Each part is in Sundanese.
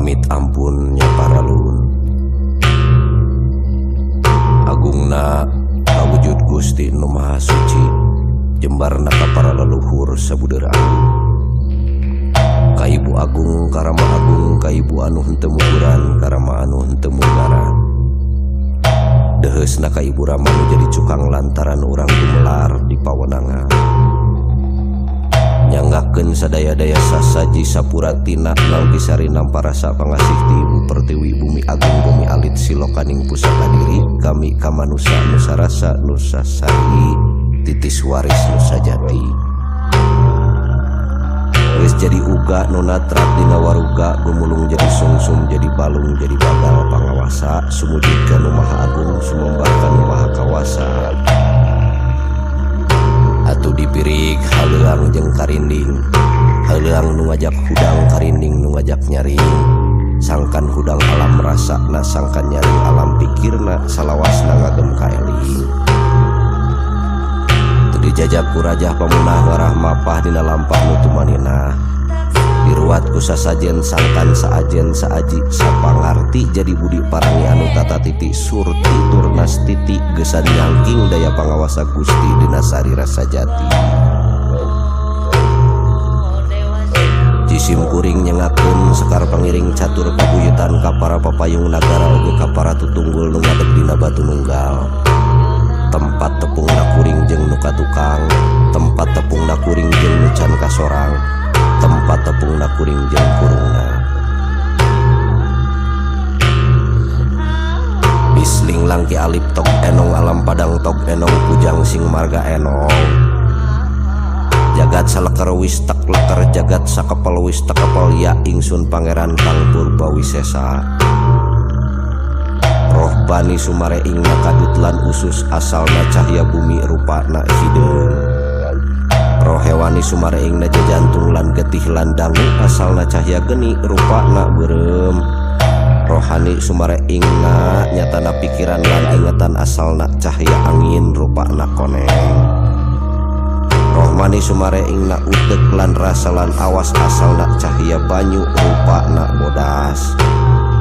Pamit ampun nya paralun. Agungna kawujud Gusti Nu Maha Suci jembarna ka para leluhur sabudeur agung. Ka Ibu Agung ka Rama Agung ka Ibu anu henteu muguran ka Rama anu henteu munggaran. Deuheusna ka Ibu Rama nu jadi cukang lantaran urang gumelar di pawenangan. Nyanggakeun sadaya-daya sasaji sapuratina nangkisari nampa rasa pangasih ti Ibu Pertiwi Bumi Agung Bumi Alit Silokaning Pusaka Diri kami kamanusa nusa rasa nusa sari titis waris nusa jati. Geus jadi uga nu natrat dina waruga gumulung jadi sungsum jadi balung jadi bagal pangawasa sumujud ka Nu Maha Agung sumembah ka Nu Maha Kawasa. Atuh dipirig haleuang jeung karinding haleuang nu ngajak hudang karinding nu ngajak nyaring sangkan hudang alam rasana sangkan nyaring alam pikirna salawasna ngagem kaeling. Teu dijajab ku rajah pamunah ngarah mapah dina lampah nu tumaninah diruat ku sasajen sangkan saajen saaji sapangarti jadi budi parangi anu tata titi surti turnas titi gesan nyangking daya pangawasa Gusti dina sarira sajati. Jisim kuring nyengakeun sekar pangiring catur kabuyutan ka para papayung nagara oge ka para tutunggul nu ngadeg dina batu nunggal. Tempat tepungna kuring jeung nu katukang, tempat tepungna kuring jeung nu can kasorang, tempat tepungna kuring jeung kurungna. Bisling langki alip tok enong alam padang tok enong pujang sing marga enong. Jagat saleker wis tek leker jagat sakepel wis tekepel ya ingsun pangeran kang purba wisesa. Roh bani sumare ingna kadut lan usus asalna cahya bumi rupana hideung. Roh hewani sumare ingna jajantung lan getih lan dangu asalna cahya geni rupana beureum. Rohani sumare ingna nyatana pikiran lan ingetan asalna cahya angin rupana koneng. Rohmani sumare ingna utek lan rasa lan awas asalna cahya banyu rupana bodas.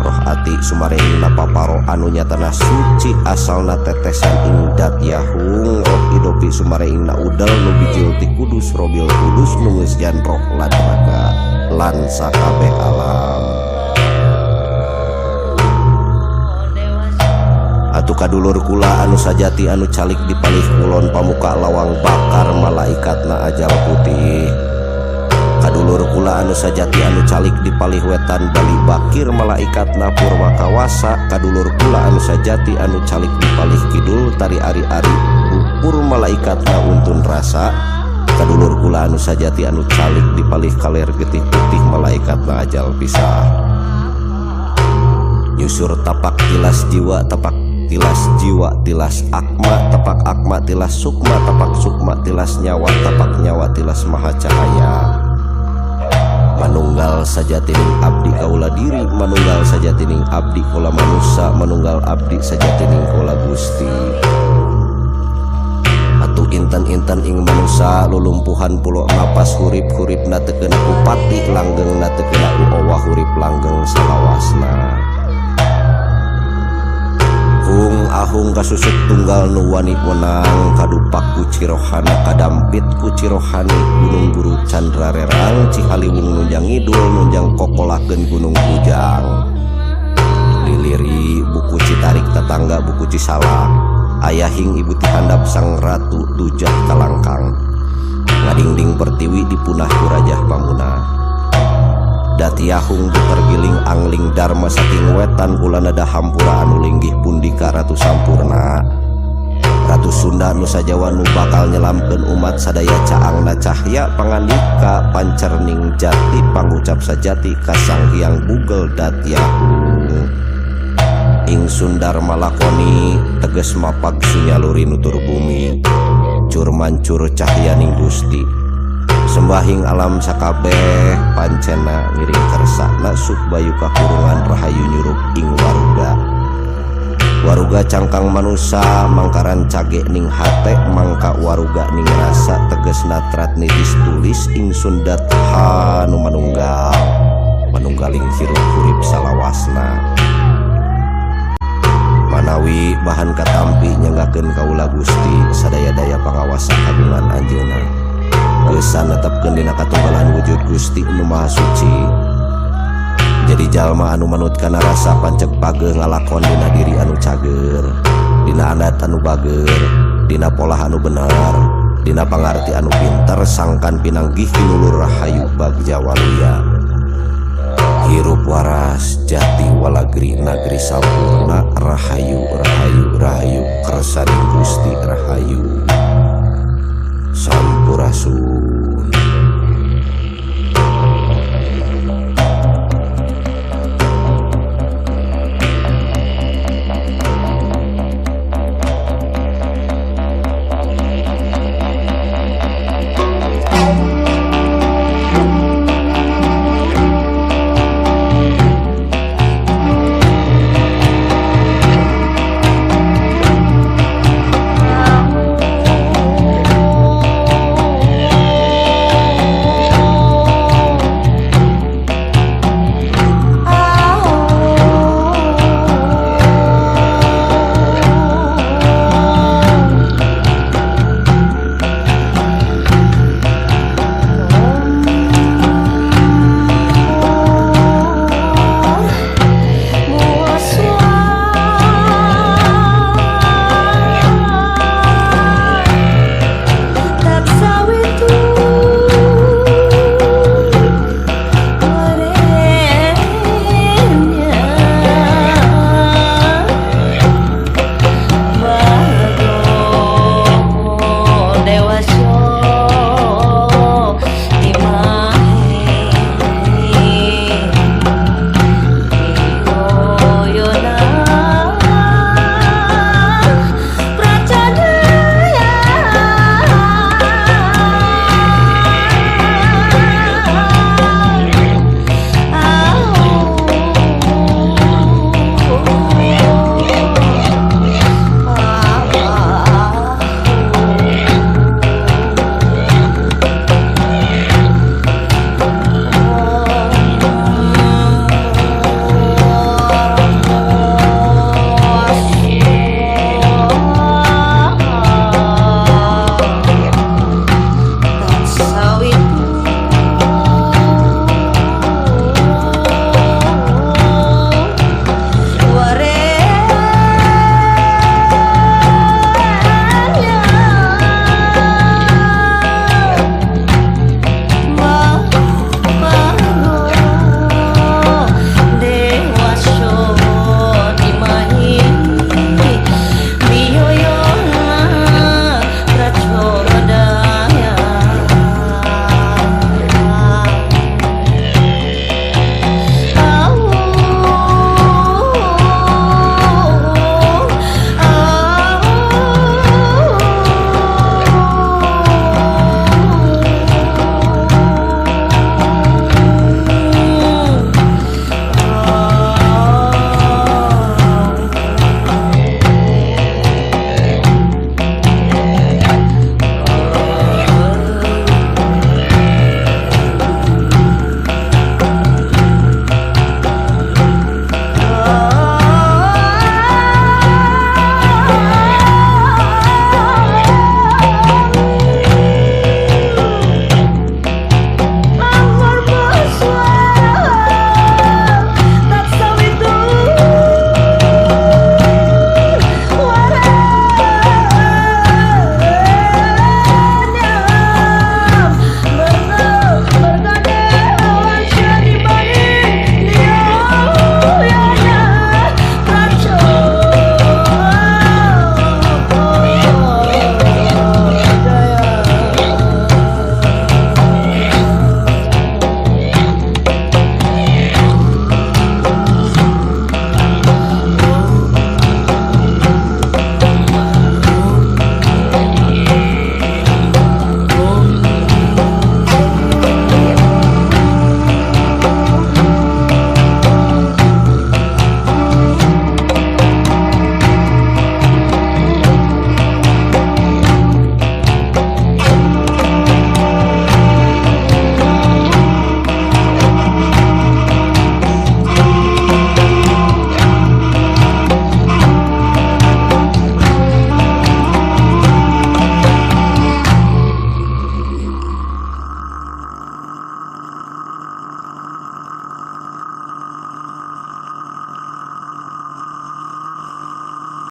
Roh ati sumare ingna paparo anu nyatana suci asalna tetesan ing dat yahung. Roh idopi sumare ingna udel nu bijil ti kudus robil kudus nu ngeusian roh lan raga lan sakabeh alam. Atuh kadulur kula anu sajati anu calik di palih kulon pamuka lawang bakar malaikatna ajal putih. Kadulur kula anu sajati anu calik di palih wetan bali bakir malaikatna purwa kawasa. Kadulur kula anu sajati anu calik di palih kidul tari ari-ari ukur malaikatna untun rasa. Kadulur kula anu sajati anu calik di palih kaler getih putih malaikatna ajal pisah. Nyusur tapak tilas jiwa tapak tilas jiwa tilas akma tapak akma tilas sukma tapak sukma tilas nyawa tapak nyawa tilas maha cahaya. Manunggal sajatining abdi kaula diri manunggal sajatining abdi kaula manusa manunggal abdi sajatining kaula Gusti. Atuh inten-inten ing manusa lulumpuhan pulo napas hurip-huripna teu keuna ku pati langgengna teu keuna ku owah hurip langgeng salawasna. Hung ahung kasusuk tunggal nu wani wenang kadupak ku cirohana kadampit ku cirohani gunung guru candra rerang Cihaliwung nunjang ngidul nunjang kokolakeun gunung kujang. Liliri buku Citarik tetangga buku Cisalak ayahing ibu tihandap sang ratu dujah kalangkang ngadingding pertiwi dipunah ku rajah pamunah. Datiahung buter giling angling dharma saking wetan ulanada hampura anu linggih pundika ratu sampurna. Ratu Sunda Nusa Jawa nu bakal nyelamkeun umat sadaya caangna cahya pangandika pancerning jati pangucap sajati kasang hyang bugel datiahung. Ingsun dharma lakoni teges mapag sunyaluri nutur bumi cur mancur cahyaning Gusti. Sembahing alam sakabeh pancena ngiring kersana sukbayu kakurungan rahayu nyurup ing waruga. Waruga cangkang manusa mangkaran cage ning hate mangka waruga ning rasa teges natrat nitis tulis ingsun datha nu manunggal manunggaling hirup hurip salawasna. Esa netepkeun dina katunggalan wujud Gusti Nu Maha Suci. Jadi jalma anu manut kana rasa panceg pageh, ngalakon dina diri anu cager, dina adat anu bager, dina polah anu bener, dina pangarti anu pinter, sangkan pinanggih kinulur. Rahayu Bagja Waluya, hirup waras, jati walagri nagri sampurna. Rahayu, rahayu, rahayu, kersaning Gusti. Rahayu, sampurasun.